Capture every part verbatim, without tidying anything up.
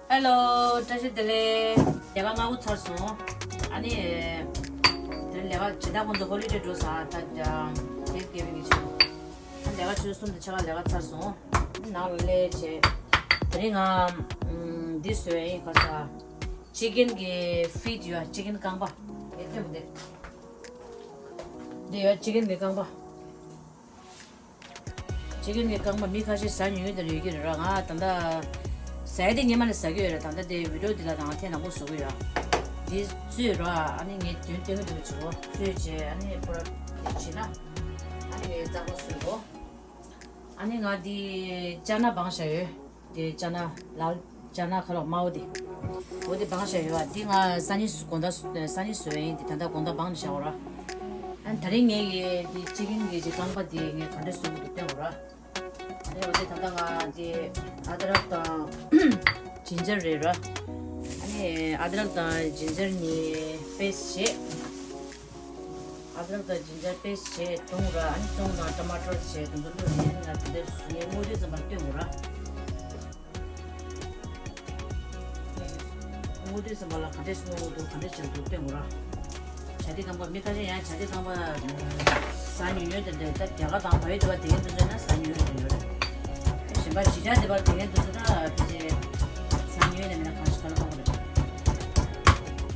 ཧེ་ལོ། བཀྲ་ཤིས་བདེ་ལེགས། ལས་ཀ་སྔ་པོ་ཚར་སོང་། ཨ་ནི། དེ་ལས་ཀ་བྱེད་སྟངས་ཁོང་ཚོ་ཧོ་ལི་ཌེ་འགྲོ་ས་ད་ཀྱང་དེབ་སྐྱེལ་བའི་ཉིན་ཆེ། ད་ལས་ཀ་ཆུ་ཚོད་གསུམ་དང་ཕྱེད་ཀ་ལས་ཀ་ཚར་སོང་། ནང་ལ་སླེབས་བྱས། དེ་རིང་ང་ཨམ། འདི་བཟོས་ཡིན་ག་ས། ཅི་ཀན་གྱི་ཕིད་ཡོད། ཅི་ཀན་རྐང་པ། དེ་ཐོན་འདི། འདི་ཡོད། ཅི་ཀན་གྱི་རྐང་པ། ཅི་ཀན་གྱི་རྐང་པ་མི་ཁ་ཤས་ཟ་མྱོང་མྱོང་དེ་འདྲ་ཡོད་ཀྱི་རེད་ར། ང་ད་ལྟ་ཟ་ཡ་དེ་སྔོན་མ་ནས་ཟ་གི་ཡོད་རེད། ད་ལྟ་དེ་བི་ཌི་ཡོ་འདི་ལ་ད་ང་ཐེངས་དང་པོ་བཟོ་གི་ཡོད། འདི་བཙོས་ར། ཨ་ནི་ངས་དོན་སྟོན་གི་འདུག་བྱེད་རོགས། བཙོས་བྱས་ཨ་ནི་པུ་ར་འདི་བྱས་ན། ཨ་ནི་ངས་རྩ་བ་བཟོས་རོགས། ཨ་ནི་ང་འདི་ཅ་ན་སྦངས་བཞག་ཡོད། དེ་ཅ་ན་ལ། ཅ་ན་ཁ་ལོག་དམར་པོ་དེ། འོ་དེ་སྦངས་བཞག་ཡོད་པ། འདི་ང་སང་ཉིན་དགོང་དག་སང་ཉིན་བཟོས་ཡིན། དེ་ད་ལྟ་དགོང་དག་སྦངས་ནས་བཞག་ཡོད་ར། ཨ་ནི་ད་རིང་ངས་ཀྱི་འདི་ཅི་ཀན་གྱི་ཅི་རྐང་པ་དེ་ངས་ག་འདྲ་བཟོས་འདུག་སྟོན་དགོས་ར། ཨ་ནི་འོ་དེ་ད་ལྟ་ང་དེ་ཨ་དྲག་དང་ཇིན་ཇར་རེད་ར། ཨ་ནི་ཨ་དྲག་དང་ཇིན་ཇར་གཉིས་པེ་སི་བྱས། ཨ་དྲག་དང་ཇིན་ཇར་པེ་སི་བྱས་བཏུང་ར། ཨ་ནི་བཙོང་དང་ཊ་མ་ཊར་བྱས་དུང་དུ་བླུགས་ནས་ང་དེ་འདྲ་ངས་སྔོ་དུས་ཙམ་པར་སྟོན་དགོས་ར། སྔོ་དུས་ཙམ་པ་ལ་ག་འདྲས་སྔོ་འདུག་ག་འདྲས་བྱས་འདུག་སྟོན་དགོས་ར། བྱ་དེ་རྐང་པ་མི་ཁ་ཤས་ཡང་བྱ་དེ་རྐང་པ་ཟ་མྱོང་མྱོང་དེ་འདྲ། ད་རྒྱ་གར་དང་བལ་ཡུལ་དེ་བ་དེ་ཡན་དུ་ཚོད་ན་ཟ་མྱོང་ཡོད་རེད། གཞན་པ་ཇི་ལྟར་དེ་བ་དེ་ཡན་དུ་ཚོད་ན་ཕལ་ཆེར་ཟ་མྱོང་ཡོད་ནས་མེད་ན་གང་ཞིག་ག་ལ་གཏོང་གི་རེད།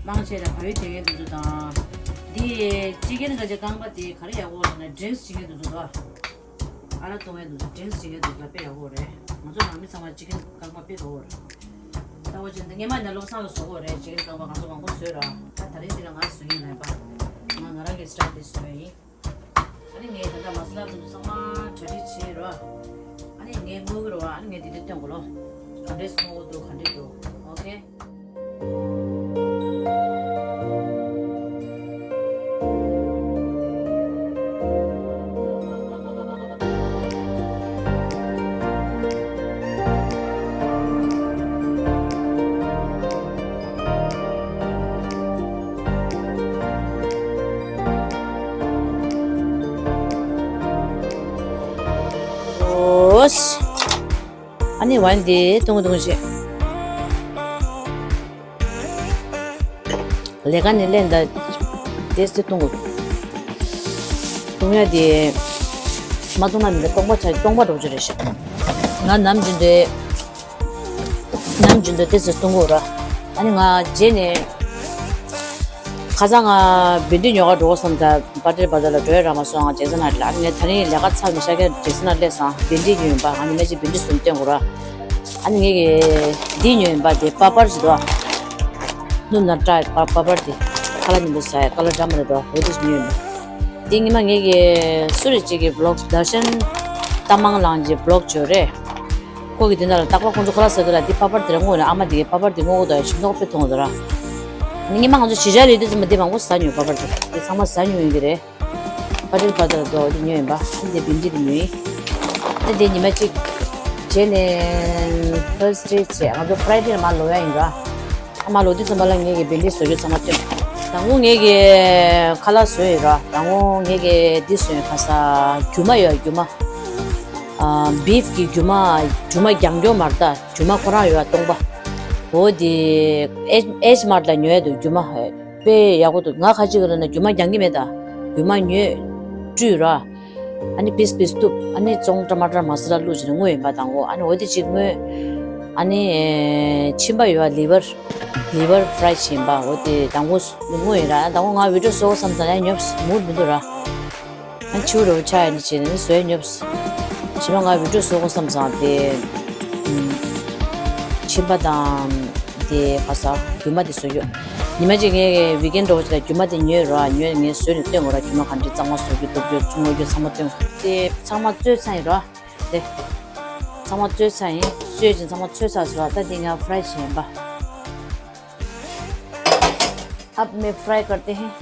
མང་ཆེ་ལ་བལ་ཡུལ་དེ་ཡན་དུ་ཚོད་དང་། འདི་ཅི་ཀན་ག་ཅེ་རྐང་པ་དེ་ག་རེ་ཡག་པོ་ལབ་ན་ཌི་རིང་སི་བྱེད་མཁན་དེ་ཚོ་འདུག་ཨ། ཨ་རག་བཏུང་མཁན་དེ་ཚོ་ཌི་རིང་སི་བྱེད་མཁན་དེ་ཚོ་ལ་དཔེ་ཡག་པོ་རེད། ང་ཚོ་ནང་མི་ཚང་མ་ཅི་ཀན་རྐང་པ་དཔེ་དགའ་པོ་རེད། ལྟ་བ་ཅན་དེ་སྔས་མ་ནས་བློ་བཟང་ལ་བཟོ་དགོས་རེད། ཅི་ཀན་རྐང་པ་ང་ཚོ་མང་པོ་བཟོས་ར། ད་ད་རིང་འདི་ལ་ང་བཟོ་མཁན་ལ་ཡིན་པ། ང་ང་རང་གི་སི་ཊལ་དེ་བཟོས་ཡིན། ཨ་ནི་ངས་ད་ལྟ་མ་སི་ལ་དེ་ཚོ་ཚང་མ་གྲ་སྒྲིག་བྱས་ར། ཨ་ནི་ངས་སྔོ་གི་ར་བ། ཨ་ནི་ངས་དེ་འདྲ་སྟོན་དགོས་ལོ། ག་འདྲས་སྔོ་འདུག་ག་འདྲས་འདུག་ཨོ་ཁེ། ཨོ། ཨ་ནི་ཝན་དེ་ཏུང་ཏུང་བྱས། ལས་ཀ་ནས་སླེབས་ད། དེ་སི་ཏུང་གུ། ཏུང་ཡ་དེ། མ་ཏུང་ན་མི་འདུག་སྟོང་པ་ཆ་སྟོང་པ་འགྲོ་རྒྱུ་རེད་ཤག་ང་ནམ་རྒྱུན་དེ། ནམ་རྒྱུན་དུ་དེ་ཚོ་གཏོང་གི་ཡོད་ར། ཨ་ནི་ང་རྗེས་ནས་ཁ་སང་ང་བྷེན་ཌི་ཉོ་ག་འགྲོ་བསམ། ད་བ་ཊར་བ་ཛར་ལ་འགྲོ་ཡ་རག་མ་སོང་། ང་ཇེག་སན་ཧའེཊ་ལ། ཨ་ནི་ངས་ད་རིང་ལས་ཀ་ཚར་ནས་ཤར་རྒྱག་ཇེག་སན་ཧའེཊ་སླེབས་སོང་། བྷེན་ཌི་ཉོས་ཡིན་པ། ཨ་ནི་ངས་ཅིག་བྷེན་ཌི་བཟུང་སྟོན་དགོས་ར། ཨ་ནི་ངས་ཀྱི་འདི་ཉོས་ཡིན་པ། དེ་པ་པར་ཞིག་འདུག་ཨ། སྣུམ་ལ་བཀྲ་པ་པ་པར་དེ། ཁ་ལག་མཉམ་དུ་ཟ་ཡ་ཀ་ལར་འདྲ་མི་འདྲ་འདུག་འོ་དེ་ཞིག་ཉོས་ཡིན་པ། དེ་ཉི་མ་ངས་ཀྱི་སུ་རེད་ཅིག་གི་བི་ལོག་དར་ཤན་ཏ་མང་ལང་གི་བི་ལོག་བྱོས་རེད། ཁོ་གི་དེ་འདྲ་ལ་རྟག་པར་ཁོང་ཚོ་ཁོ་ར་ཟེར་གི་ལ། འདི་པ་པར་དེ་ར་སྔོ་ནས་ཨ་མ་དེ་གི་པ་པར་དེ་སྔོ་གི་འདུག་ཡ་ཞིམ་མདོག་དཔེ་མཐོང་གི་འདུག་ར། ཉི་མ་ང་ཚོ་ཞི་བྱ་ལས་དུས་ཙམ་པ་འདི་མང་པོ་ཟ་ཉོས་པ་པར་དེ། དེ་ཚང་མ་ཟ་ཉོས་ཡིན་གི་རེད། པ་ཏྲེལ་པ་ཏྲ་དོ་དེ་ཉོས་ཡིན་པ། དེ་བིན་ཇི་དེ་ཉོས་ཡིན། དེ་དེ་ཉི་མ་གཅིག་བྱས་ནས་ཐར་སི་ཌེ་བྱས། ང་ཚོ་ཕ་རའི་ཌེ་ལ་མར་ལོག་ཡ་ཡིན་ར། ཨ་མ་ལོ་དུས་ཙམ་པ་ལ་ངེད་ཀྱི་བེ་ལི་བཟོ་རྒྱུ་ཚང་མ་སྟོན། དང་པོ་ངེད་ཀྱི་ཁ་ལག་བཟོས་ཡོད་ར། དང་པོ་ངེད་ཀྱི་འདི་བཟོས་ཡོད། ཁ་ས་རྒྱུ་མ་ཡོད། རྒྱུ་མ། ཨ། བིབ་ཀྱི་རྒྱུ་མ། རྒྱུ་མ་རྒྱང་རྒྱོ་མར་ད། རྒྱུ་མ་ཁོ་རང་ཡོད་པ་སྟོང་པ། འོ་དེ་ཨེ་ཨེཆ་མར་ལ་ཉོ་ཡ་འདུག་རྒྱུ་མ་དཔེ་ཡག་པོ་འདུག་ང་ཁ་ཅིག་གི་ལ་ན་རྒྱུ་མ་རྒྱང་གི་མེད་ད། རྒྱུ་མ་ཉོས་བཀྲུས་ར། ཨ་ནི་པིས་པིས་གཏུབ། ཨ་ནི་བཙོང་ཊ་མ་ཊར་མ་སི་ལ་བླུགས་བྱས་ནས་བརྔོས་ཡིན་པ། དང་པོ་ཨ་ནི་འོ་དེ་གཅིག་བརྔོས། ཨ་ནི་ཨེ། ཕྱིན་པ་ཡོད་པ་ལི་ཝར། ལི་ཝར་ཕ་རའི་བྱས་ཡིན་པ། འོ་དེ་དང་པོ་བརྔོས་ཡིན་ར། དང་པོ་ང་བི་ཌི་ཡོ་བཟོ་དགོས་བསམ་ཙང་ཡང་ཉོབ་མུར་མི་འདུག་ར། ཨ་ནི་ཆུ་རོ་ཆ་ཡ་ནི་བྱས་ནས་བཟོས་ཉོབ། ཕྱིན་པ་ང་བི་ཌི་ཡོ་བཟོ་དགོས་བསམ་ཙང་དེ། ཨུམ། ཕྱིན་པ་དང་། དེ་ག་ས་རྒྱུ་མ་དེ་བཟོ་རྒྱུ། ཉི་མ་གཅིག་ངས་ཝི་ཀེན་འགྲོ་བ་ཅིག་ལ་རྒྱུ་མ་དེ་ཉོས་ར། ཉོས་ངས་བཟོས་ནས་སྟོན་དགོས་ར། རྒྱུ་མ་ག་འདྲ་གཙང་མ་བཟོ་རྒྱུ་གཏུབ་རྒྱུ་བཙོང་རྒྱུ་ཚང་མ་སྟོན་དགོས། དེ་ཚང་མ་བཙོས་ཚར་ཡིན་ར། དེ་ཚང་མ་བཙོས་ཚར་ཡིན། བཙོས་ཅིང་ཚང་མ་བཙོས་ཚར་སོང་ར། ད་དེ་ང་ཕ་རའི་བྱས་ཡིན་པ། अब मैं फ्राई करते हैं।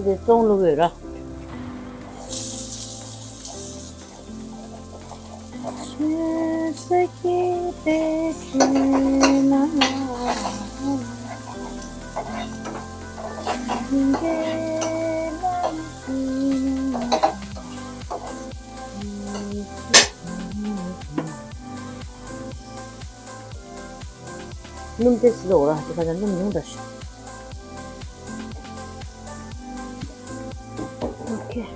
དེ་བཙོང་ལུགས་ཡོད་ར། སྣུམ་དེ་སི་ལོག་ར་དེ་ག་ནས་སྣུམ་ཉུང་དྲགས་ཤིག་ཨོ་ཁེ།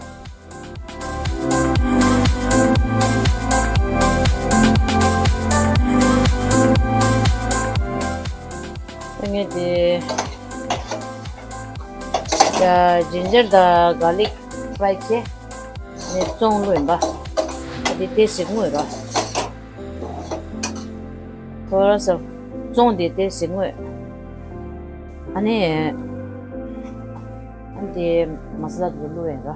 ངས་དེ་ཇིན་ཇར་དང་གར་ལིག་ཕ་རའི་བྱས་ནས་བཙོང་ལུགས་ཡིན་པ། དེ་དེ་སི་དངོས་ར། ཁོ་ར་ས་བཙོང་དེ་དེ་སི་དངོས། ཨ་ནི། ཨ་ནི་དེ་མ་ས་ལ་དེ་བླུགས་ཡིན་ར།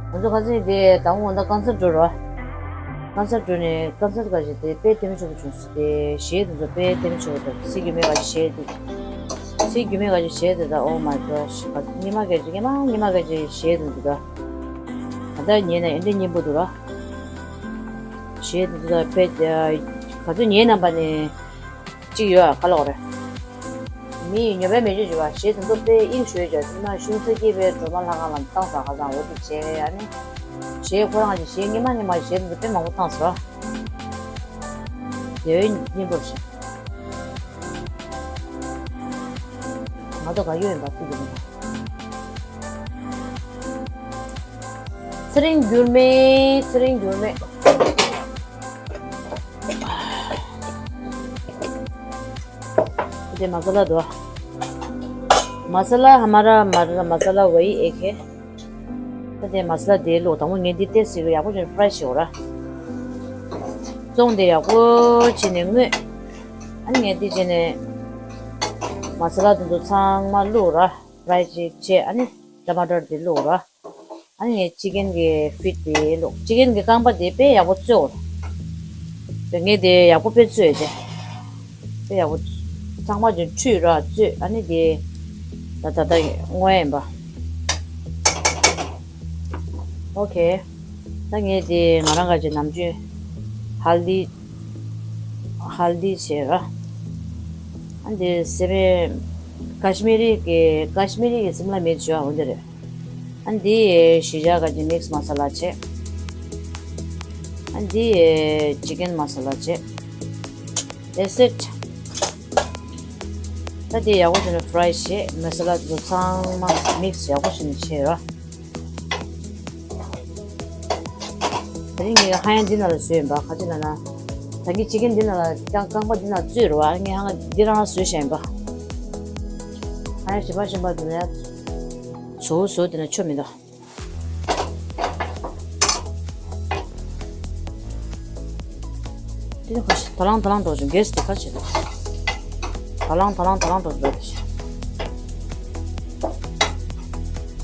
ང་ཚོ་ཁ་སང་དེ་དང་པོ་ད་ཀན་སར་འགྲོ་ར། ཀན་སར་འགྲོ་ནས་ཀན་སར་ག་ཞིག་དེ་དཔེ་དེ་མི་ཆོག་པ་བྱུང་སོང་། དེ་གཞས་དེ་ཚོ་དཔེ་དེ་མི་ཆོག་པ་དང་སི་རྒྱུ་མེད་ག་ཞིག་གཞས་དེ། སི་རྒྱུ་མེད་ག་ཞིག་གཞས་དེ་དང་། Oh my god། ཉི་མ་ག་ཅིག་ཉི་མ་ཉི་མ་ག་ཅིག་གཞས་དེ་ཚོ་དང་། ད་ལྟ་ཉན་ན་ཨེ་འདྲ་སྙན་པོ་འདུག་ར། གཞས་དེ་ཚོ་དང་དཔེ་ག་ཚོད་ཉན་ན་པ་ནས། གཅིག་ཡོད་ཨ། ག་ལོག་རེད། མི་ཡི་ཉོ་བའི་མེ་ཇུ་བྱེད་པ་གཞས་དེ་ཚོ་དཔེ་དབྱིངས་ཤོད་ཅག་ཉི་མ་གཞུང་ཚ་སྐྱིད་པའི་སྒྲོལ་མ་ལྷ་ཁང་ལ་བཏང་ས་ཁ་སང་འོ་དེ་བྱས་ཨ་ནི། གཞས་ཁོ་རང་གི་གཞས་ཉི་མ་ཉི་མ་གཞས་དེ་ཚོ་དཔེ་མང་པོ་བཏང་སོང་། དེ་བས་སྙན་པོར་བྱས། ང་ཚོ་ག་ཡོད་ཡིན་པ་ཚིག་གི་མིན། ཚེ་རིང་འགྱུར་མེད། ཚེ་རིང་འགྱུར་མེད། དེ་མ་ས་ལ་དོ། མ་ས་ལ་ཧ་མ་ར་མ་ར་མ་ས་ལ་ཝེ་ཨེ་ཁེ། ད་དེ་མ་ས་ལ་དེ་ལོག་དང་པོ་ངས་འདི་ཏེ་སི་ཡག་པོ་བྱས་ནས་ཕ་རའི་བྱེད་འོ་ར། བཙོང་དེ་ཡག་པོ་བྱས་ནས་བརྔོས། ཨ་ནི་ངས་འདི་བྱས་ནས་མ་ས་ལ་དེ་ཚོ་ཚང་མ་བླུགས་ར། ཕ་རའི་ཅིག་བྱས། ཨ་ནི་ཊ་མ་ཊར་དེ་བླུགས་ར། ཨ་ནི་ངས་ཅི་ཀན་གི་ཕིཊ་དེ་བླུགས། ཅི་ཀན་གི་རྐང་པ་དེ་དཔེ་ཡག་པོ་བཙོས་འོ་ར། ངས་དེ་ཡག་པོ་དཔེ་བཙོས་ཏེ། དཔེ་ཡག་པོ། ཚང་མ་ཅིག་འཁྲུད་ར་བཙོས། ཨ་ནི་དེ་ད་ད་ད་བརྔོས་ཡིན་པ། ཨོ་ཁེ། ད་ངས་དེ་ང་རང་ག་ཅིག་ནམ་རྒྱུན་ཧལ་དི་ཧལ་དི་བྱས་ར། ཨ་འདི་སེ་བན་ཀ་ཤི་མི་རི་གི་ཀ་ཤི་མི་རི་གི་སིམ་ལ་མིར་ཅི་ཡོད་འོ་འདི་རེད། ཨ་འདི་གཞིས་ཆགས་ག་ཅིག་མིག་སི་མ་ས་ལ་བྱས། ཨ་འདི་ཅི་ཀན་མ་ས་ལ་བྱས། That's it། ད་དེ་ཡག་པོ་བྱས་ནས་ཕ་རའི་བྱས། མ་ས་ལ་དེ་ཚོ་ཚང་མ་མིག་སི་ཡག་པོ་བྱས་ནས་བྱས་ར། དེ་རིང་ངས་ཧ་ཡང་འདི་ནང་ལ་བཟོས་ཡིན་པ། ག་ཅི་ལབ་ན། ད་གིན་ཅི་ཀན་འདི་ནང་ལ་རྐང་རྐང་པ་འདི་ནང་བཙོས་རེད་བ། ངས་ཧ་ཡང་འདི་རང་ལ་བཟོས་བཞག་ཡིན་པ། ཧ་ཡང་ཞིམ་པ་ཞིམ་པ་འདི་ནས་བཟོ་བཟོ་འདི་ན་ཆོ་མི་འདུག་འདི་ནི་ཁ་ཤས་ད་ལང་ད་ལང་འགྲོ་བྱུང་། གེ་སི་དེ་ཁ་ཤས་དང་། ད་ལང་ད་ལང་ད་ལང་འགྲོ་འགྲོ་དེ་བྱས།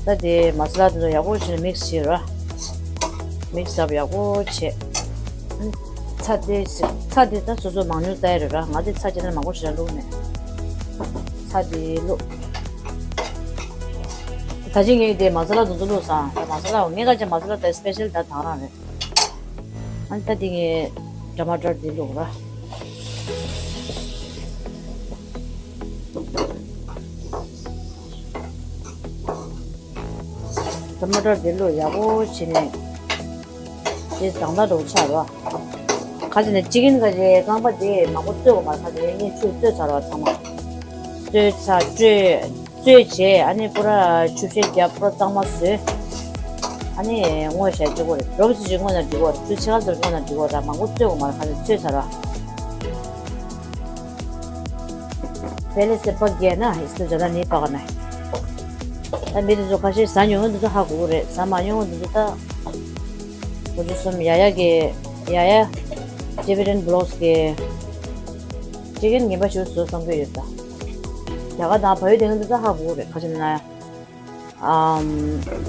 ད་དེ་མ་ས་ལ་དེ་ཚོ་ཡག་པོ་བྱས་ནས་མིག་སི་བྱེད་ར། མིག་སི་ཨབ་ཡག་པོ་བྱས། ཚྭ་དེ་ཚྭ་དེ་ད་སོ་སོ་མང་ཉུང་ལྟ་ཡ་རེད་ར། ང་དེ་ཚྭ་ཅན་ལ་མང་པོ་ཞིག་བླུགས་ནས། ཚྭ་དེ་བླུགས། ད་ཅི་ངས་དེ་མ་ས་ལ་དེ་ཚོ་བླུགས་སོང་། ད་མ་ས་ལ་ངས་ག་ཅིག་མ་ས་ལ་ད་སི་པེ་ཤལ་ད་དང་རང་རེད། ཨ་ནི་ད་འདི་ངས་ཊ་མ་ཊར་འདི་བླུགས་ར། ཊ་མ་ཊར་འདི་བླུགས་ཡག་པོ་བྱས་ནས་དེ་དང་ད་འགྲོ་ཆགས་ར། ག་ཅི་ནས་ཅི་ཀན་ག་ཅི་རྐང་པ་དེ་མང་པོ་བཙོས་དགོས་མ་རེད། ད་དེ་ངས་ཆུ་བཙོས་ཚར་བ་ཚང་མ། བཙོས་ཚར་བཙོས། བཙོས་བྱས། ཨ་ནི་པུ་ར་ཆུ་བཤལ་རྒྱབ། པུ་ར་གཙང་མ་བཟོས། ཨ་ནི་བརྔོས་བྱས་འགྲིག་གོ་རེད། རོབ་ཙམ་ཅིག་བརྔོས་ན་འགྲིག་གོ་རེད། ཆུ་ཕྱེད་ཀ་ཙམ་བརྔོས་ན་འགྲིག་གོ་རེད། མང་པོ་བཙོས་དགོས་མ་རེད། ཁ་ནས་བཙོས་ཚར་ར། पहले से पक गया ना, इसलिए ज़्यादा नहीं पकाना है। ད་མི་དེ་ཚོ་ཁ་ཤས་ཟ་མྱོང་མཁན་དེ་ཚོ་ཧ་གོ་གི་རེད། ཟ་མ་མྱོང་མཁན་དེ་ཚོ་ད། ཁོ་ཚོ་གསུམ་ཡ་ཡ་གི་ ཡ་ཡ། ཅི་བི་རན་བི་ལོག་སི་གི་ཅི་ཀན་ངན་པ་ཞིག་བཟོ་བསམ་གྱི་ཡོད་ད། རྒྱ་གར་དང་བལ་ཡུལ་དེ་ང་ཚོ་ད་ཧ་གོ་གི་རེད། ག་ཅི་ན། ཨམ།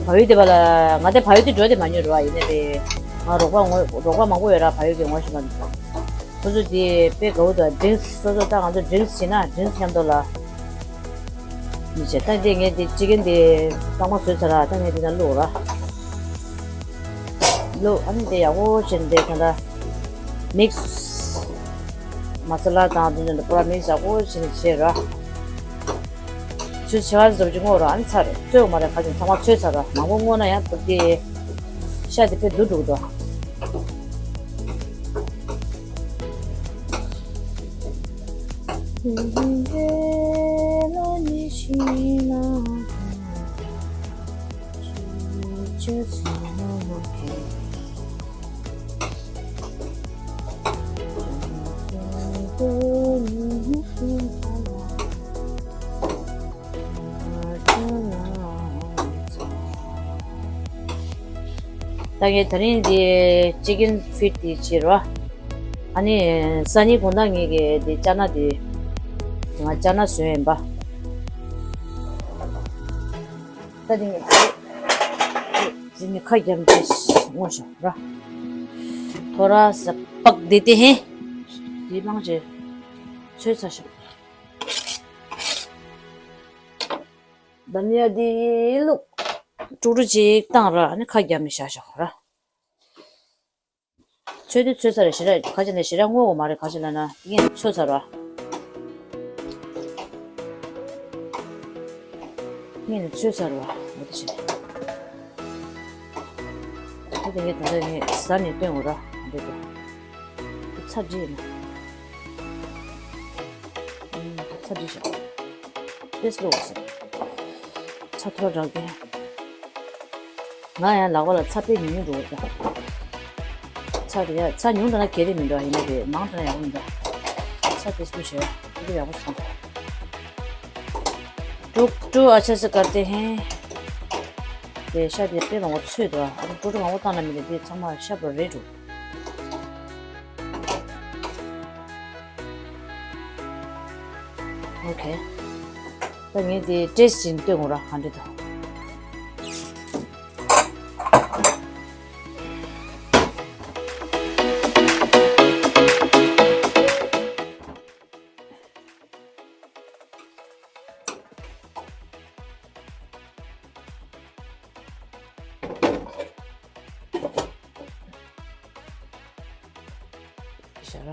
བལ་ཡུལ་དེ་བ་ལ་ང་དེ་བལ་ཡུལ་དེ་འགྲོ་དེ་མ་མྱོང་རེད་བ། ཡིན་ནའི་དེ་ང་རོགས་པ་ངོ་རོགས་པ་མང་པོ་ཡོད་ར། བལ་ཡུལ་གི་ངོ་ཤེས་པ་འདུག་ཁོ་ཚོ་དེ་དཔེ་དགའ་བོ་འདུག་ཌི་རིང་སི་སོ་སོ་ད་ང་ཚོ་ཌི་རིང་སི་བྱེད་ན་ཌི་རིང་སི་མཉམ་དུ་ལ། མི་བྱེད་ད་དེ་ངས་དེ་ཅི་ཀན་དེ་གཙང་མ་བཟོས་ཚར་ར། ད་ངས་དེ་ན་བླུགས་ར། བླུགས། ཨ་ནི་དེ་ཡག་པོ་བྱས་ནས་དེ་ད་ལྟ་མིག་སི། མ་ས་ལ་དང་དེ་ཚོ་པུ་ར་མིག་སི་ཡག་པོ་བྱས་ནས་བྱས་ར། ཚོས་བྱེད་པ་ཟབ་ཅིག་སྔོག་ར། ཨ་ནི་ཚར་རེད། བཙོས་མ་རེད། ཁ་ཅིག་ཚང་མ་ཚོས་ཚར་ར། མང་པོ་སྔོག་ན་ཡང་དེ་ཤ་དེ་དཔེ་སྡུག་འགྲོ་གི་འདུག་ད་ངས་དེ་རིང་འདི་ཅི་ཀན་ཕིཊ་འདི་བྱེད་རོགས། ཨ་ནི་སང་ཉིན་དགོང་དག་ངེད་ཀྱིས་འདི་ཅ་ན་འདི་ང་ཅ་ན་བཟོས་ཡིན་པ། ད་འདི་ངས་འདི་ནི་ཁ་རྒྱབ་འདི་སྔོ་ཞིང་ར། ཐོ་ར་ས་པག་འདི་དེ་ཧེ། འདི་མང་ཆེ་ཚོས་ཚར་ཞིང་། ད་ནི་ཡ་འདི་བླུགས། དཀྲུག་དཀྲུག་ཅིག་བཏང་ར། ཨ་ནི་ཁ་རྒྱབ་ནས་བཞག་བཞག་ར། ཚོས་དུས་ཚོས་ཚར་རེད་ཞེ་དྲག་ག་ཅི་ལ་ཞེ་དྲག་སྔོ་བོ་མ་རེད། ག་ཅི་ལ་ན་ངས་ཚོས་ཚར་བ། ངས་ནི་ཚོས་ཚར་བ། འོ་དེ་བྱས། ད་དེ་ངས་ད་ལྟ་ངས་ཟ་ནས་སྟོན་འོ་ར། འདི་དེ་ཚར་རྗེས་ཡིན་ན། ཚ་འདྲི་ཤག་ཏེས་ལོག་ཟེར། ཚ་ཐོ་རག་གི། ང་ཡང་ལག་པ་ལ་ཚ་དཔེ་ཉུང་ཉུང་འགྲོ་གི་འདུག་ཚ་དེ་ཡ་ཚ་ཉུང་དྲགས་ན་གལ་ཏེ་མི་འདུག་ཡིན་ན་དེ་མང་དྲགས་ན་ཡག་པོ་མི་འདུག་ཚ་ཏེས་ལོག་བྱས་ཡ་ཏེ་ཡག་པོ་སོང་། ཀྲུག་ཀྲུག་ཨ་ཆ་ས་ཀར་ཏེ་ཧེ། དེ་ཤ་དེ་དཔེ་མང་པོ་ཚོས་འདུག་ཨ་ཀྲུག་ཀྲུག་མང་པོ་བཏང་ན་མི་འདུག་དེ་ཚང་མ་ཤ་པོ་རེད་འགྲོ། ཨོ་ཁེ། ད་ངས་དེ་ཏེས་ཅིག་སྟོན་དགོས་ར་ག་འདྲ་འདུག་ཤ་ར།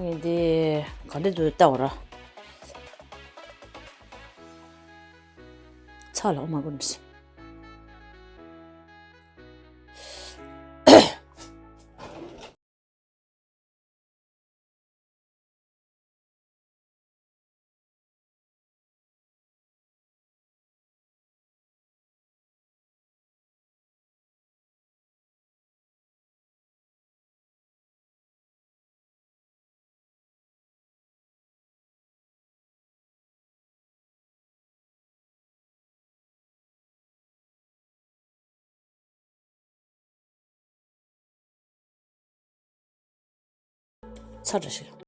ངས་འདི་ག་འདྲ་འདུག་ལྟ་བ་ར། ཚ་ལ་མ་གོ་འདྲ། ཚ་དྲགས་ཤིག་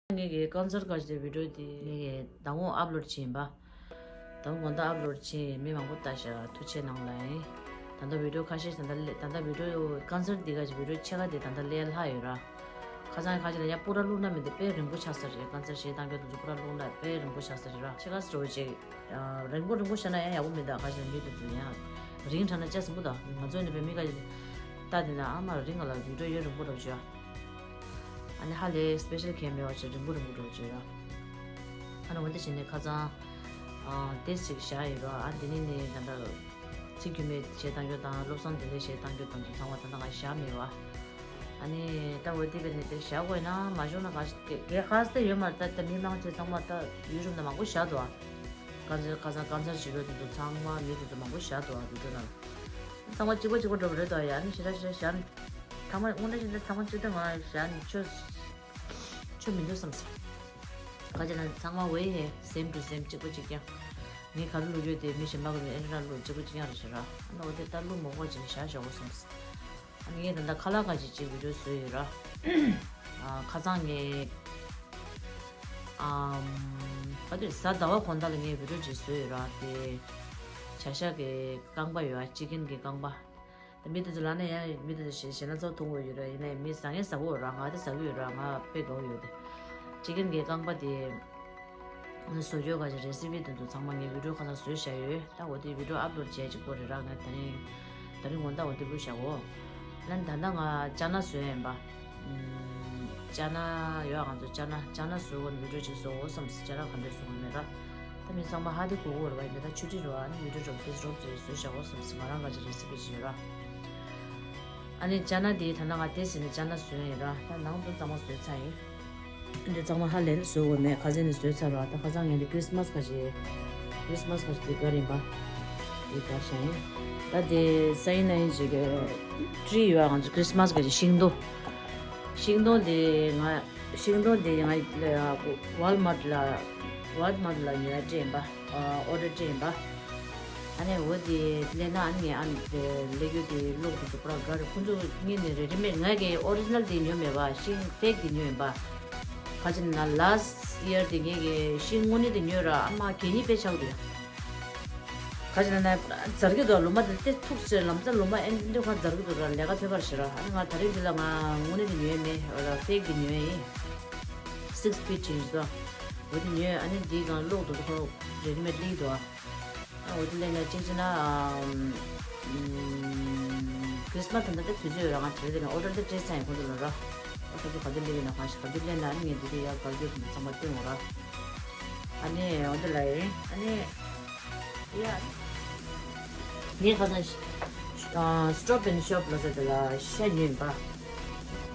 ངེད་ཀྱི་ཀོན་སར་ག་ཞིག་དེ་བི་ཌིའོ་དེ་ངེད་ཀྱི་ཟླ་ངོ་ཨབ་ལོཌ་བྱས་ཡིན་པ། ད་དགོང་དག་ཨབ་ལོཌ་བྱས་མི་མང་པོ་ལྟ་ཤག་ཐུགས་རྗེ་གནང་ལ་ཡིན། ད་ལྟ་བི་ཌིའོ་ཁ་ཤས་ད་ལྟ་ལས་ད་ལྟ་བི་ཌིའོ་ཀོན་སར་འདི་ག་ཅིག་བི་ཌིའོ་ཕྱེད་ཀ་དེ་ད་ལྟ་ལས་ལྷག་ཡོད་ར། ཁ་སང་ཁ་ཅིག་ལ་ཡ་སྤུ་ར་བླུགས་ན་མི་འདུག་དཔེ་རིང་པོ་ཆགས་ས་རེད། ཀོན་སར་གཞས་བཏང་རྒྱུ་དེ་ཚོ་སྤུ་ར་བླུགས་ན་དཔེ་རིང་པོ་ཆགས་ས་རེད་ར། ཕྱེད་ཀ་ཟེར་བ་ཅིག་རིང་པོ་རིང་པོ་བཞག་ན་ཡང་ཡག་པོ་མི་འདུག་ཁ་ཅིག་ལ་མི་དེ་ཚོ་ཡང་རིང་དྲགས་ན་ཅི་ཟིན་པོ་འདུག་ང་ཚོ་ནི་བས་མི་ཁ་ཅིག་ལྟ་དེ་ན་ཨ་མ་རིང་ག་ལ་བི་ཌིའོ་ཡོད་རིང་པོ་འདྲ་བོ་ཅིག་ཡ། ཨ་ནི་ཧ་ལས་སི་པེ་ཤལ་གང་མེད་པ་ཅིག་རིང་པོ་རིང་པོ་འགྲོ་བྱེད་ར། ཨ་ནི་འོ་འདི་བྱས་ནས་ཁ་སང་ཨ་ཏེས་ཅིག་བཞག་ཡོད་ར། ཨ་འདི་ནི་ནི་ད་ལྟ་ཚིག་རྒྱུ་མེད་གཞས་བཏང་རྒྱུ་དང་བློ་བཟང་བདེ་ལེགས་གཞས་བཏང་རྒྱུ་དང་དུ་ཚང་མ་ད་ལྟ་ང་བཞག་མེད་བ། ཨ་ནི་ད་འོ་དེ་བས་ནི་དེ་བཞག་དགོས་ན་མ་བཞག་ན་ག་ག་ག་ས་ད་ཡོད་མ་རེད། ད་ད་མི་མང་ཆེ་ཚང་མ་ད་ཡུ་ཊུབ་ནང་མང་པོ་བཞག་འདུག་ཨ། ཀོན་སར་ཁ་སང་ཀོན་སར་བྱེད་རོགས་དེ་ཚོ་ཚང་མ་མི་དེ་ཚོ་མང་པོ་བཞག་འདུག་ཨ་བི་ཌིའོ་ནང་། ཚང་མ་གཅིག་པ་གཅིག་པ་འགྲོ་བ་རེད་དོ་ཡ། ནི་ཞེ་དྲག་ཞེ་དྲག་བཞག་ནི། ཚང་མ་དངོས་གནས་བྱས་ན་ཚང་མ་གཅིག་ད་ང་བཞག་ནི་ཆོ་ཆོ་མི་འདུག་བསམ་སོང་། ག་ཅི་ན་ཚང་མ་ཝེ་ཧེ་སེམ་ཊུ་སེམ་གཅིག་པ་གཅིག་རྐྱང་། ངས་ག་རེ་བླུག་ཡོད་དེ་མི་གཞན་པ་གི་ཨེ་འདྲ་བླུག་གཅིག་པ་གཅིག་རྐྱང་རེད་ཤག་ར། ཨ་ན་འོ་དེ་ད་བླུག་མོག་པ་ཅིག་བཞག་བཞག་གོ་བསམ་སོང་། ངས་ད་ལྟ་ཁ་ལག་ཁ་ཅིག་ཅིག་བི་ཌིའོ་བཟོས་ཡོད་ར། ཨ་ཁ་སང་ངས་ཨམ་ག་དུས་གཟའ་ཟླ་བ་དགོང་དག་ལ་ངས་བི་ཌིའོ་ཅིག་བཟོས་ཡོད་ར། དེ་བྱ་ཤ་གི་རྐང་པ་ཡོད་ཨ། ཅི་ཀེན་གི་རྐང་པ། དེ་མི་དེ་ཚོ་ལ་ནས་ཡང་མི་དེ་ཚོ་ཞེ་ཞེ་ན་ཚོགས་ཐུང་བོ་ཡོད་ར། ཡིན་ནའི་མི་ཟ་ངས་ཟ་གོ་ར། ང་དེ་ཟ་གི་ཡོད་ར། ང་དཔེ་དགའ་བོ་ཡོད་དེ། ཅི་ཀེན་གི་རྐང་པ་དེ། བཟོ་བཅོས་ག་ཅིག་རེ་སི་པི་དེ་ཚོ་ཚང་མ་ངས་བི་ཌིའོ་ཁ་སང་བཟོས་བཞག་ཡོད། ད་འོ་དེ་བི་ཌིའོ་ཨབ་ལོཌ་བྱས་ཅིག་པོ་རེད་ར། ང་དེ་རིང་དེ་རིང་དགོང་དག་འོ་དེ་བླུགས་བཞག་གོ། ལན་ད་ལྟ་ང་ཅ་ན་བཟོས་ཡིན་པ། ཅ་ན་ཡོད་ང་ཚོ་ཅ་ན་ཅ་ན་བཟོས་གོ་ནི་བི་ཌིའོ་ཅིག་བཟོ་འོ་བསམ་སི་ཅ་ན་ག་འདྲས་བཟོ་གོ་མེད་ར། ད་མི་ཚང་མ་ཧ་དེ་གོ་གོ་ར་བ་ཡིན་ད་ཆུ་ཏི་རུ་ཨ་ནི་བི་ཌིའོ་རོབ་ཏེ་རོབ་ཏེ་བཟོས་བཞག་འོ་བསམ་སི་ང་རང་ག་ཅིག་རེ་སི་པི་ཅིག་ཡོད་ར། ཨ་ནི་ཅ་ན་དེ་ད་ལྟ་ང་དེ་ཟིན་ནས་ཅ་ན་བཟོས་ཡིན་ར། ད་ནང་དུ་གཙང་མ་བཟོས་ཚར་ཡིན། འདི་གཙང་མ་ཧ་ལས་ནས་བཟོ་དགོས་མེད། ཁ་ཟས་ནས་བཟོས་ཚར་ར། ད་ཁ་སང་ངས་འདི་ཁྲིས་མས་ཁ་ཤས་ཁྲིས་མས་ཁ་ཤས་འདི་ག་རིམ་པ་འདི་ག་ཤ་ཡིན། ད་དེ་སའི་ན་ཡིན་ཅིག་ཏྲི་ཡོད་ང་ཚོ་ཁྲིས་མས་ཁ་ཤས་ཤིང་སྡོང་། ཤིང་སྡོང་དེ་ང་ཤིང་སྡོང་དེ་ང་ཝལ་མར་ལ་ཝལ་མར་ལ་ཉོས་སྤྲད་ཡིན་པ། ཨོ་ཌར་སྤྲད་ཡིན་པ། ཨ་ནི་འོ་དེ་ལེན་ན་ཨ་ནི་ཨ་ནི་ལེ་གྱོ་དེ་ལོག་དེ་ཚོ་པུ་ར་ག་རེ་ཁོང་ཚོ་ངེད་ནས་རེ་རེ་མེད། ང་གི་ཨོ་རི་ཇི་ནལ་དེ་ཉོས་མེད་པ། ཤིང་ཕེག་དེ་ཉོས་ཡིན་པ། ག་ཅི་ན་ལཱ་སི་ཡར་དེ་ངེད་ཀྱི་ཤིང་དངོས་གནས་དེ་ཉོས་ར། ཨ་མ་གད་སྙིགས་དཔེ་ཆགས་འདུག་ཡ། ག་ཅི་ན་ན་འཛར་གྱི་འདུག་ལོ་མ་དེ་ཏེ་ཐུག་ཟེར་ལམ་སང་ལོ་མ་ཨེ་འདི་འདྲ་ཁ་འཛར་གྱི་འདུག་ར། ལས་ཀ་ཐོད་པར་བྱེད་ར། ཨ་ནི་ང་ད་རེས་འདི་ལ་ང་དངོས་གནས་དེ་ཉོས་མེད་ར། ཕེག་དེ་ཉོས་ཡིན། སིགས་ཕིཊ་ཅིག་ཡིན་འདུག་འོ་དེ་ཉོས། ཨ་ནི་འདི་གང་ལོག་འདུག་ཁོ་རེ་ཌི་མེཌ་ལིག་འདུག་ཨ་འོ་དེ་ལས་ན་གཅིག་བྱས་ན་ཨམ། ཁྲིས་མས་ད་ལྟ་ད་དུས་ཚོད་ཡོད་ར། ང་དེ་རིང་ཨོ་ཌར་དེ་སྤྲད་ཚར་ཡིན་ཁོང་ཚོ་ལ་ར། ཨ་ཁོང་ཚོ་ག་དུས་སླེབས་ཡིན་ན་གང་ཤེས། ག་དུས་སླེབས་ན་ཨ་ནི་ངས་འདི་དུས་ཡར་གར་སྐྱོད་དེ་ཚང་མ་སྟོན་འོང་ར། ཨ་ནི་འོ་དེ་ལ་ཡིན། ཨ་ནི་ཡ། ངས་ཁ་སང་ཨ་Stop and Shop ལ་ཟེར་དེ་ལ་ཤ་ཉོས་ཡིན་པ།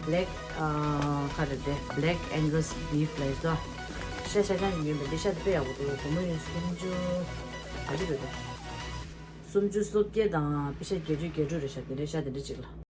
Black ཨ་ག་རེ་རེད། Black Angus Beef ལ་ཡིན་ཟོ། ཤ་ཤ་ཤ་ཉོས་ཡིན་པ། འདི་ཤ་དེ་དཔེ་ཡག་པོ་འདུག་སྒོར་མོ་ཡིན་སུམ་ཅུ་ག་ཅི་རེད་དོ། སུམ་ཅུ་སོ་བརྒྱད་དང་པེ་ཤ་བརྒྱད་ཅུ་བརྒྱད་ཅུ་རེད་ཤག་དེ་འདྲའི་ཤ་དེ་འདྲ་ཅིག་ལ།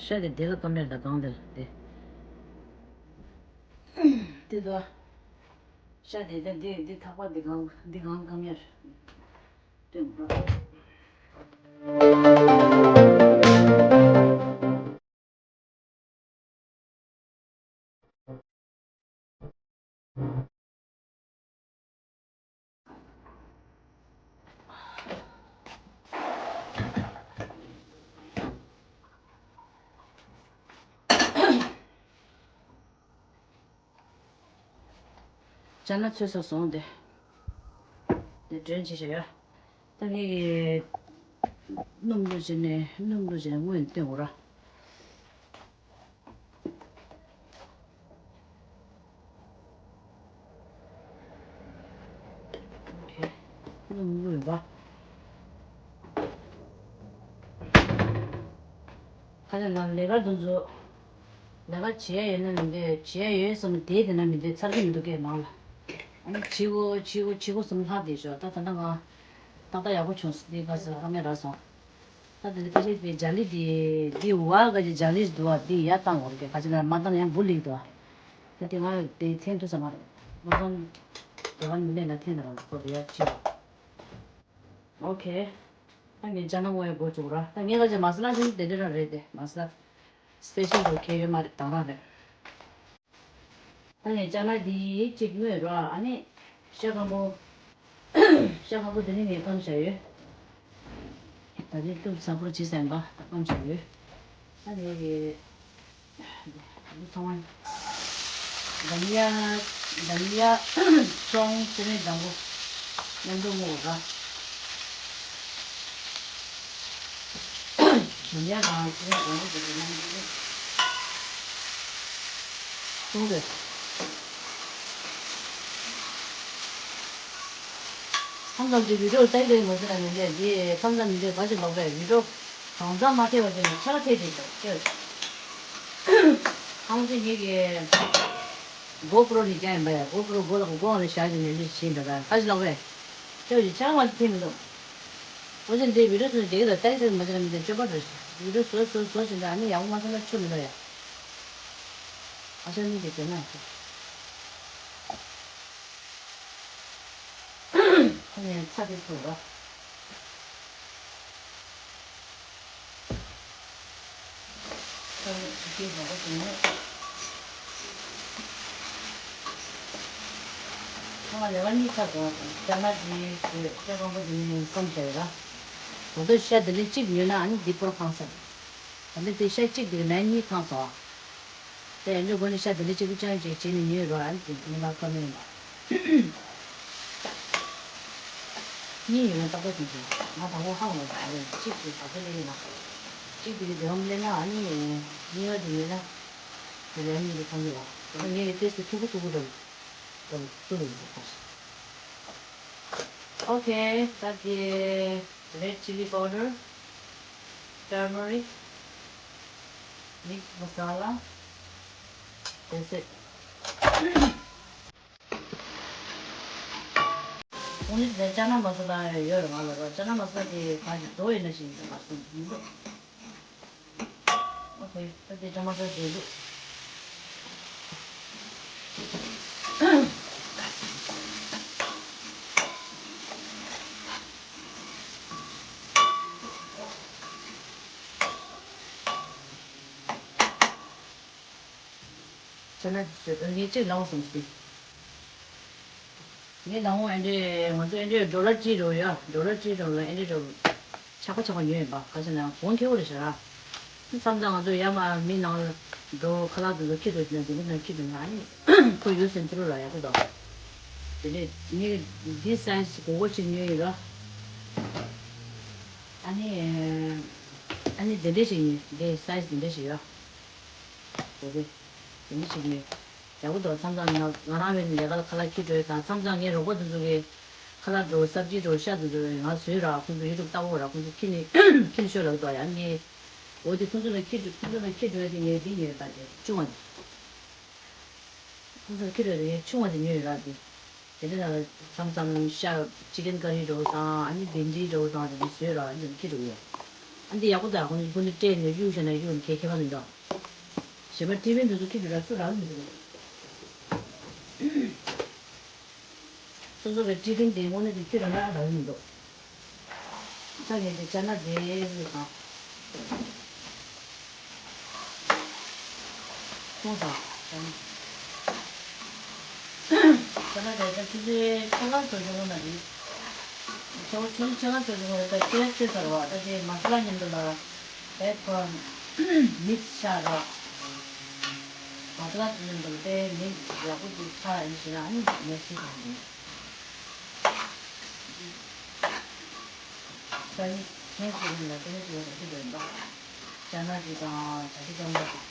ཤ་དེ་དེ་ལ་སྐམ་ཡར་དང་གང་དེ་ལ་དེ། དེ་དོ། ཤ་དེ་དེ་འདི་འདི་ཐག་པ་འདི་གང་འདི་གང་སྐམ་ཡར། སྟོན་འགྲོ། ཅ་ལག་ཚོས་ས་བཟུང་སྟེ། དེ་སྒྲོན་བྱེད་བྱ་ཡ། ད་ངས་ཀྱི་སྣུམ་བླུགས་བྱས་ནས་སྣུམ་བླུགས་བྱས་ནས་སྔོན་བཏོན་དགོས་ར། སྣུམ་བླུགས་ཡོད་པ། ཁ་ཆེ་ལ་ལས་ཀ་འདི་ཚོ་ལས་ཀ་བྱེད་ཡ་ཡོད་ན་མི་འདོད་བྱེད་ཡ་ཡོད་བསམ་ན་དེའི་དེ་ན་མི་འདོད་ཚར་གྱི་མི་འདུག་སྐད་མང་ལ། ཨ་ནི་བྱེད་དགོས་བྱེད་དགོས་བྱེད་དགོས་བསམ་ལྷག་བསྡད་ཤག་ད་ད་ལྟ་ང་ཏག་ཏག་ཡག་པོ་བྱུང་སོང་། དེ་ག་ཚོད་ཧ་མེད་རག་སོང་། ད་དེ་ཁ་ཆེ་དེ་ལྗགས་ལི་དེ་དེ་བ་ག་ཅིག་ལྗགས་ལི་འདུག་བ། དེ་ཡར་བཏང་དགོས་རེད། ཁ་ཆེ་ལ་མ་བཏང་ཡང་འབུ་ལིག་འདུག་བ། ད་དེ་ང་དེ་འཐེན་ཐུབ་ས་མ་རེད། མ་བཏང་དེ་ག་མི་ལས་ན་འཐེན་ན་རང་ཁོ་དེ་ཡར་ཕྱིན། ཨོ་ཁེ། ད་ངས་ཅ་ལག་དངོས་ཡོད་སྒོ་བཙུགས་ར། ད་ངས་ལ་ཅིག་མ་ས་ལ་ཅིག་དེ་འདྲ་རང་རེད་དེ། མ་ས་ལ་སི་པེ་ཤལ་རོ་ཁེ་ཡོད་མ་རེད། དང་རང་རེད། ད་ངས་ཅ་ལག་འདི་གཅིག་དངོས་ར། ཨ་ནི་ཤ་སྐམ་པོ། ཤ་སྐམ་པོ་འདི་ནི་ངས་སྐམ་བཞག་ཡོད། ད་ནི་བླུགས་ཚ་པོ་ཅི་ཟེར་ན་ད་སྐམ་བཞག་ཡོད། ད་ངས་ཀྱི། འདི་ཚང་མ། འཛམ་གླིང་། འཛམ་གླིང་ཚོང་ཚོང་མི་དང་པོ་མཉམ་དུ་སྔོག་ར། འཛམ་གླིང་དང་ཚོང་མི་དང་པོ་དེ་ཚོ་མཉམ་དུ་སྔོག་རེད། མཚམས་མཚམས་ཀྱི་བི་ཌིའོ་ལྟ་གི་མ་ཟེར་ན་མི་འདྲ་འདི་མཚམས་མཚམས་མི་འདྲ་ག་ཞིག་ལོག་པས་བི་ཌིའོ་གང་ཚང་མ་ཐེབས་པ་ཅན་ཆ་ལ་ཐེབས་ཀྱི་འདུག་ཅེས། ཨང་ཅི་ངེད་ཀྱི་གོ་པྲོ་ནས་རྒྱག་ཡིན་པ་ཡ། གོ་པྲོ་མགོ་ལ་གོ་ལ་བཞག་ཅིག་ནས་འདི་བྱེད་འདྲ་ད་ག་ཞིག་ལོག་པས་ཁྱོད་ཀྱི་ཆ་ལ་མ་ཞིག་ཐེབས་མི་འདུག་འོ་ཅི་འདི་བི་ཌིའོ་ཚོ་འདི་གི་ད་ལྟ་གི་ཟེར་མ་ཟེར་ན་མི་འདྲ་སྤྱོད་པ་འདྲ་ཞིག་བི་ཌིའོ་བཟོ་བཟོ་བཟོ་ཞིག་འདྲ་ཨ་ནི་ཡག་པོ་མ་ཟེར་ན་ཆུ་མི་འདུག་ཡ། ཨ་ཤ་ནི་འདི་ཟེར་ན་ཡག་པོ། ཁོ་ནས་ཚ་དེ་ཚོ་ར། ཚ་དེ་ཚོ་ར་ཁོ་ནས། ཁོ་ལ་ལས་ཀ་གཉིས་ཚར་སོང་། ཅ་ལག་དེ་ཚོས་ཤ་སྐམ་པོ་དེ་ནས་སྐམ་བྱས་ར། ད་དུང་ཤ་དེ་ལས་གཅིག་ཉོས་ན་ཨ་ནི་འདི་པོར་ཕངས་ས་རེད། ད་ལྟ་དེ་ཤ་གཅིག་དེ་ལན་གཉིས་ཚང་སོང་། དེ་ཡང་འདྲ་དགོས་ནི་ཤ་དེ་ལས་གཅིག་པུ་ཅང་ཅིག་བྱས་ནས་ཉོས་རོགས་ཨ་ནི་དེ་ཉིན་ལ་ཁ་མེད་ཡིན་པ། གཉིས་ཡོད་ན་ཏག་ཏག་དེ་བྱས་ང་དང་པོ་ཧ་གོ་མ་རེད། གཅིག་དེ་བ་ཚོ་ལས་ཡིན་ན། གཅིག་དེ་གི་དེ་བམ་ལས་ན་ཨ་ནི་གཉིས་པ་དེ་ཉོས་ན་དེ་ལན་གཉིས་དེ་ཚང་གི་རོགས་ངས་ཏེ་སི་ཐུག་གུ་ཐུག་གུ་རེད། དེ་ཐུག་གུ་རེད། Okay, that's the red chili powder, turmeric, mix masala. That's it. ཨོ་ནི་དེ་ཅ་ན་མ་ས་ལ་ཡོད་རེད། ང་ལ་རོ་ཅ་ན་མ་ས་ལ་དེ་གང་ཞིག་རྡོ་ཡོད་ན་ཞིག་ཡིན་ས་མ་སོང་མི་འདུག་ཨོ་ཁེ། ད་དེ་ཅ་ན་མ་ས་ལ་དེ་འདུག་ཅ་ན་ངས་གཅིག་ལའོ་སོང་ཟིན། ངས་ལའོ་ཨེ་འདྲས་ང་ཚོ་ཨེ་འདྲས་ཌོ་ལར་ཅི་རོ་ཡ། ཌོ་ལར་ཅི་རོ་ལ་ཨེ་འདྲས་རོ་ཆག་པ་ཆག་པ་ཉོས་ཡིན་པ། ག་ཟེར་ན་གོང་ཁེ་བོ་རེད་ཤག་ར། མཚམས་མཚམས་ང་ཚོ་ཡར་མར་མི་ནང་ལ་འགྲོ་ཁ་ལག་དེ་ཚོ་ཁྱེར་འགྲོ་ཞིག་ན་དེ་འདྲ་ནང་ཁྱེར་འགྲོ་ན་ཨ་ནི་ཁོ་ཡུལ་སེམས་ཚོར་ལ་ཡག་པོ་འདུག་དེ་འདྲས་ངས་འདི་སའི་ཛི་གོ་གོ་ཞིག་ཉོས་ཡིན་ར། ཨ་ནི་ཨ་ནི་དེ་འདྲས་ཞིག་ཉོས། འདི་སའི་ཛི་འདི་འདྲས་ཞིག་ཡོད། དེ་རེད། དེ་འདྲ་བྱེད་ཀྱི་ཡོད། ཡག་པོ་འདུག་མཚམས་མཚམས་ང་ང་རང་བས་ལས་ཀ་ལ་ཁ་ལག་ཁྱེར་འགྲོ་ཡོད་དང་། མཚམས་མཚམས་ངའི་རོགས་པ་དེ་ཚོ་གིས་ཁ་ལག་འགྲོ་སབ་ཇི་འགྲོ་ཤ་དེ་ཚོ་ང་བཟོས་ར། ཁོང་ཚོ་ཡུ་ཊུབ་ལྟ་གོ་ར། ཁོང་ཚོ་ཁྱེར་ནས་ཁྱེར་ནས་ཤོག་ལབ་འདུག་ཡང་ངས་འོ་དེ་ཁོང་ཚོ་ལ་ཁྱེར་འགྲོ་ཁོང་ཚོ་ལ་ཁྱེར་འགྲོ་ཡ་དེ་ངས་འདི་ཉོས་ཡོད་པ། དེ་ཆུང་བ་དེ། ཁོང་ཚོ་ལ་ཁྱེར་འགྲོ་ཡ་དེ་ངས་ཆུང་བ་དེ་ཉོས་ཡོད་ར། དེ། དེ་ནས་མཚམས་མཚམས་ཤ་ཅི་ཀན་ཀ་རི་འདྲ་བོ་དང་ཨ་ནི་བྷིན་ཌི་འདྲ་བོ་དང་དེ་འདྲ་བཟོས་ར། ཨ་ནི་ཁྱི་འདྲ་བོ་ཡོད། ཨ་འདི་ཡག་པོ་འདུག་ཁོང་ཚོ་སྤུན་ཟླ་སྤྲད་ནས་གཡུག་བྱས་ན་གཡུག་ནས་ཁྱད་ཁྱད་པར་མི་འདུག་གཞན་པ་ཊི་ཕིན་དེ་ཚོ་ཁྱེར་དུས་ར་སུ་རག་མི་འདུག་སོ་སོ་གི་ཊི་ཕིན་དེ་དངོས་གནས་དེ་ཁྱེར་ར་རག་མི་འདུག་ད་ངས་དེ་ཅ་ན་དེ་ཟོས་དང་། ཁོང་ཚོ་ཅ་ན་དེ་ད་ཆུ་ཚོད་ཕྱེད་ཀ་ཙམ་འགྲོ་ན་རེད། ཁྱེད་ཆུ་ཚོད་ཕྱེད་ཀ་ཙམ་འགྲོ་ན་ད་ཁྱེད་ཚོས་ཚར་བ་ད་དེ་མ་ས་ལ་མཉམ་དུ་ལ་ཨེ་ཁོ་མིག་ཤ་ར་མ་ས་ལ་མཉམ་དུ་དེ་མིག་ཡག་པོ་ཅིག་ཚ་ཡིན་ཞེ་ན་ཨ་ནི་ངས་ཤེས་དང་འདུག་ས་ཡིན་ཁྱེད་ཚོས་ལ་དེ་ནས་ཅི་ཡོད་དང་ཅི་འདྲ་ཡིན་པ། ཅ་ན་ཅིག་དང་ཇ་ཆི་ཙམ་པ་ཅིག་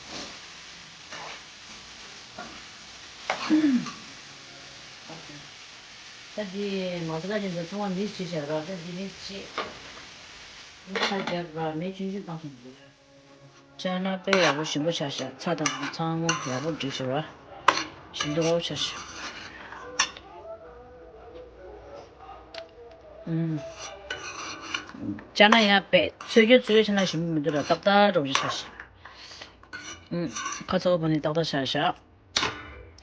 ད་འདི་མ་ས་ལ་ཅན་དུ་ཚང་མ་མིག་ཅིག་བྱས་ར། ད་འདི་མིག་ཅིག་མིག་ཁ་རྒྱབ་ར་མེ་ཆུང་ཆུང་བཏང་སོང་འདུག་ཅ་ན་དཔེ་ཡག་པོ་ཞིམ་པོ་ཆགས་ཤག་ཚྭ་དང་ཚང་མ་ཡག་པོ་འགྲིག་ཤག་ར། ཞིམ་དུ་ཡག་པོ་ཆགས་ཤག་ཨུམ། ཅ་ན་ཡང་དཔེ་ཚོས་རྒྱུ་ཚོས་ཆ་ན་ཞིམ་པོ་མི་འདུག་ར། ཏག་ཏག་འདྲ་པོ་ཞིག་ཆགས་ཤག་ཨུམ། ཁ་ཚ་བོ་ནི་ཏག་ཏག་ཆགས་ཤག་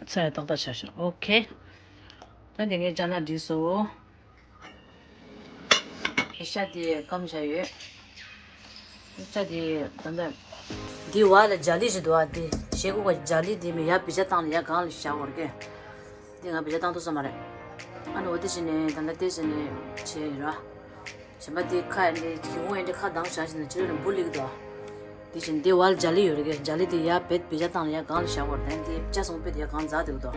ཚྭ་ཡང་ཏག་ཏག་ཆགས་ཤག་ཨོ་ཁེ། ད་དེ་ངས་ཅ་ན་བསྲེས་སོང་། ཤ་དེ་སྐམ་བཞག་ཡོད། ཤ་དེ་ད་ལྟ་འདི་བ་ལ་ཇ་ལི་ཞིག་འདུག་ཨ། དེ་ཤེལ་སྒོ་ག་ཇ་ལི་དེ་མི་ཡ་བི་ཇ་བཏང་ལ་ཡ་གང་ལ་བཞག་བར་གེ། དེ་ང་བི་ཇ་བཏང་ཐུབ་ས་མ་རེད། ཨ་ནི་འོ་དེ་བྱས་ནས་ད་ལྟ་དེ་བྱས་ནས་བྱས་ཡིན་ར། གཞན་པ་དེ་ཁ་ཡ་འདི་གི་ཧུང་ཡ་འདི་ཁ་གདངས་བཞག་བྱས་ནས་ཕྱི་ལོགས་ནས་འབུ་ལིག་འདུག་ཨ། དེ་བཞིན་དེ་བར་ལ་ཇ་ལི་ཡོད་རེད་གི། ཇ་ལི་དེ་ཡར་བེད་བེད་ཆ་བཏང་ལ་ཡར་སྒང་ལ་བཞག་པར་དེ་དེ་ཇ་སོང་པེ་དེ་ཡར་སྒང་འཛག་དེ་འདུག་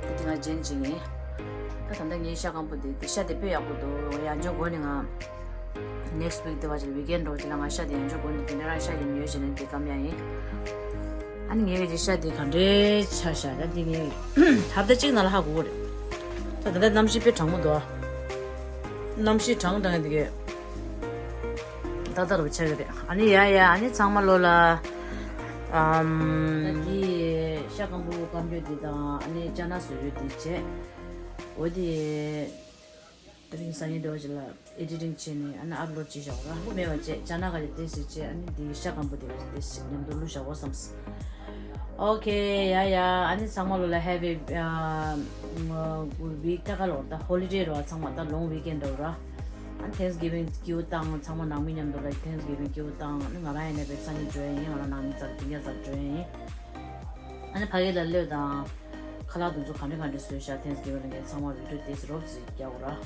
དེ་དེ་ང་ཇེན་ཅིག་ཡིན། ད་ད་ལྟ་ངའི་ཤ་སྐམ་པོ་དེ་དེ་ཤ་དེ་དཔེ་ཡག་པོ་འདུག་ཡང་ཅོ་གོ་ནི་ང་next week དེ་བ་ཅིག་ལ་weekend འགྲོ་ཅིག་ལ་ང་ཤ་དེ་ཡང་ཅོ་གོ་ནི་དེ་འདྲ་རང་ཤ་ཡིན་ཡོད་ཅེ་ནས་དེ་སྐམ་ཡ་ཡིན། ཨ་ནི་ངའི་གི་ཤ་དེ་ག་འདྲའི་ཆ་ཤ་ད་དེ་ངའི་ཧབ་ད་གཅིག་ནང་ལ་ཧ་གོ་གི་རེད། ད་ད་ལྟ་གནམ་གཤིས་དཔེ་གྲང་མོ་འདུག་ཨ། གནམ་གཤིས་གྲང་དང་དེ་གི་ཏག་ཏག་རུ་ཆགས་ཀྱི་རེད། ཨ་ནི་ཡ་ཡ་ཨ་ནི་ཚང་མ་ལོ་ལ་ཨམ། ད་འདི་ཤ་སྐམ་པོ་སྐམ་རྒྱུ་འདི་དང་ཨ་ནི་ཅ་ན་བཟོ་རྒྱུ་འདི་བྱས། འོ་དེ་དེ་རིང་སང་ཉིན་འདྲ་བ་ཅིག་ལ་editing བྱས་ནས་ཨ་ནི་upload བྱས་བཞག་རང་མགོ་མེད་པ་བྱས་ཅ་ན་ག་རེ་དེ་ཞིག་བྱས་ཨ་ནི་འདི་ཤ་སྐམ་པོ་དེ་ག་རེ་དེ་ཞིག་མཉམ་དུ་བླུགས་བཞག་གོ་བསམས། Okay ཡ་ཡ་ཨ་ནི་ཚང་མ་ལོ་ལ་happy good week ད་ག་ལོར་ད་holiday རོ་ཚང་མ་ད་long weekend རོ་ར། ཨ་Thanksgiving སྐྱིད་པོ་བཏང་ཚང་མ་ནང་མི་མཉམ་དུ་ལ་Thanksgiving སྐྱིད་པོ་བཏང་ཨ་ནི་ང་རང་ཡིན་ན་བེ་སང་ཉིན་འགྲོ་ཡ་ཡིན། ང་རང་ནང་མི་ཙག་དེ་ཉ་ཙག་འགྲོ་ཡ་ཡིན། ཨ་ནི་ཕ་གི་ལ་སླེབས་དང་། ཁ་ལག་དེ་ཚོ་ག་འདྲ་ག་འདྲ་བཟོས་ཤག Thanksgiving ལ་ངས་ཚང་མ་video དེ་རོབ་ཙམ་རྒྱག་དགོས་ར།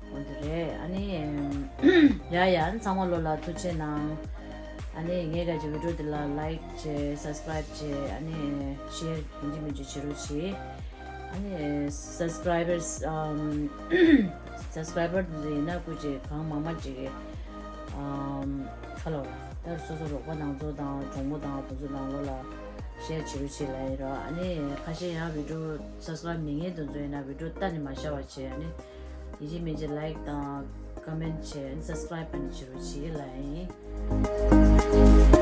འོ་འདི་རེད་ཨ་ནི། ཡ་ཡ་ཨ་ནི་ཚང་མ་ལོ་ལ་ཐུགས་རྗེ་གནང་། ཨ་ནི་ངས་ག་ཅིག་video དེ་ལ་like བྱེད་subscribe བྱེད་ཨ་ནི་share ཡིན་གཅིག་མིན་གཅིག་བྱེད་རོགས་བྱེད། ཨ་ནི་subscribers ཨམ། subscriber དེ་ཚོ་ཡིན་ན་སྐུ་མཁྱེན་གང་མང་མང་ཅིག་གིས་ཨམ། ཁ་ལོ་ད་སོ་སོ་རོགས་པ་ནང་ཚོ་དང་གྲོགས་མོ་དང་དེ་ཚོ་ནང་ལོ་ལ་share བྱེད་རོགས་བྱེད་ལབ་ཡིན་རོགས། ཨ་ནི་ཁ་ཤས་ཡང་video subscribe མི་ངན་དེ་ཚོ་ཡིན་ན་video ལྟ་ནས་མ་བཞག་པ་བྱེད། ཨ་ནི་ཡིན་གཅིག་མིན་གཅིག་like དང་comment བྱེད་ཨ་ནི་subscribe ཨ་ནི་བྱེད་རོགས་བྱེད་ལབ་ཡིན།